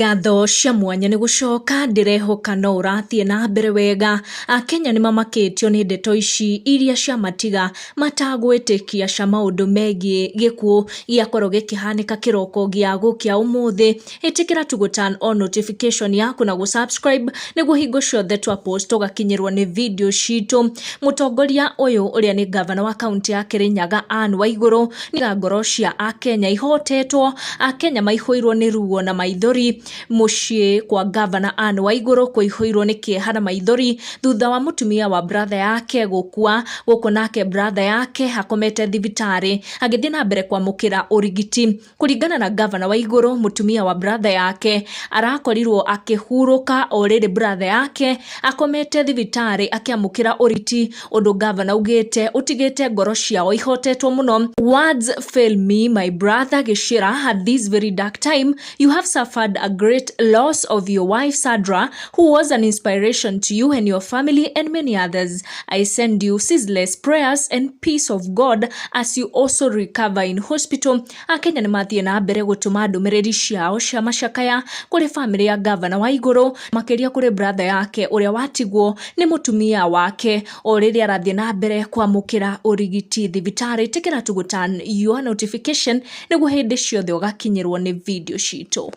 Ngatho cia mwanya nĩ gũcoka ndĩrehoka no ũrathiĩ na mbere wega. Akenya nĩ mamakĩtio nĩ ndeto ici iria ciamatiga matagwĩtĩkia cia maũndũ megiĩ gĩkuũ gĩakorwo gĩkĩhanĩka kĩroko gĩa gũkĩa ũmũthĩ. Ĩtĩkĩra tu gũ turn on notification yaku na gũ subscribe nĩguo hingo ciothe twa post ũgakinyĩrwo nĩ video citũ. Mũtongoria ũyũ ũrĩa nĩ gavana wa kaunti ya Kĩrĩnyaga Anne Waigũrũ nĩ ngoro cia Akenya ihotetwo. Akenya maihũirwo nĩ ruo na maithori. Mũciĩ kwa gavana Anne Waigũrũ kũihũirwo nĩ kĩeha na maithori thutha wa mũtumia wa brother yake gũkua, gũkũ nake brother yake akomete thibitarĩ agĩthiĩ na mbere kwamũkĩra ũrigiti. Kũringana na gavana Waigũrũ, mũtumia wa brother yake arakorirwo akĩhurũka o rĩrĩ brother yake akomete thibitarĩ akĩamũkĩra ũrigiti, ũndũ gavana augĩte ũtigĩte ngoro ciao ihotetwo mũno. "Words fail me, my brother Gĩchira. At this very dark time you have suffered a great loss of your wife Sandra, who was an inspiration to you and your family and many others. I send you ceaseless prayers and peace of God as you also recover in hospital." Akenya nĩ mathiĩ na mbere gũtũma ndũmĩrĩri ciao cia macakaya kũrĩ bamĩrĩ ya gavana Waigũrũ, makĩria kũrĩ brother yake ũrĩa watigwo nĩ mũtumia wake o rĩrĩa arathiĩ na mbere kwamũkĩra ũrigiti thibitarĩ. Ĩtĩkĩra tu gũ turn your notification nĩguo hĩndĩ ciothe ũgakinyĩrwo nĩ video citũ.